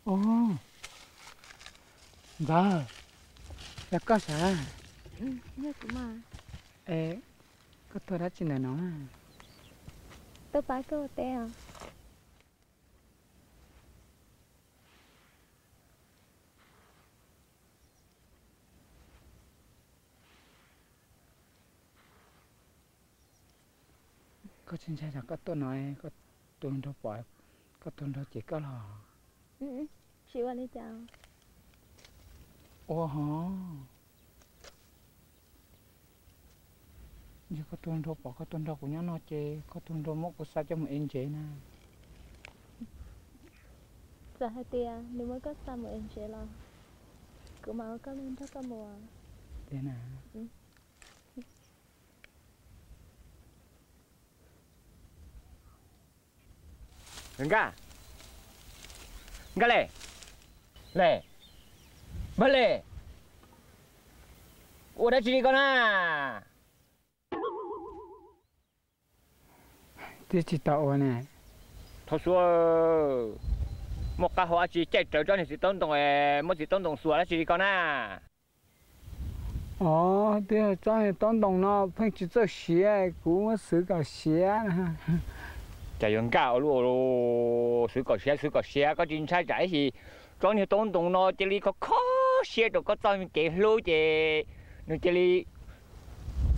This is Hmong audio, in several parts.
Ub, Nkawd, yog koj sav? Es koj tuaj dab tsi ntawm no? Tuaj pab koj ua teb os. Koj tsis ntshai tsam koj tuaj no, koj tus hluas nraug pom koj tus hluas nraug cem koj los? Tsis ua li cas. Ua hov, yog koj tus hluas nraug pom koj tus hluas nraug kuv nyob no ces koj tus hluas nraug muab kuv xa coj mus ev ntsev na. Txawm hais tias nws muab koj xa mus ev ntsev los kuv mam ua koj lub nrog koj mus. Tiag na? Nkaj, Nkaj le, le, Npawg le, ua dab tsi li koj na? Twb tsis tau ua ne. Thaub Xua, muaj qab hau dab tsi caij rawv tsob niag txiv taub ntoo, muab txiv taub ntoo xuas dab tsi li koj na? Os, twb yog tsob niag taub ntoo no pheej tsis txawj siav, kuv muab xwv kom siav. Cas yuav nkaj ua luaj, xwv kom siav, xwv kom siav, koj tsis ntshai tsam ib chim tsob niag taub ntoo no cia li kho kho siab rau koj txoj me kev hlub ces nws cia li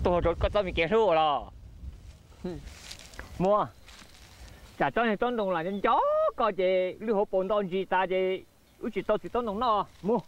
tuag rau koj txoj me kev hlub los? Muab, tsam tsob niag taub ntoo los nco nco koj ces lwj hauv paus nto ntsis tas ces wb tsis tau txiv taub ntoo noj mus.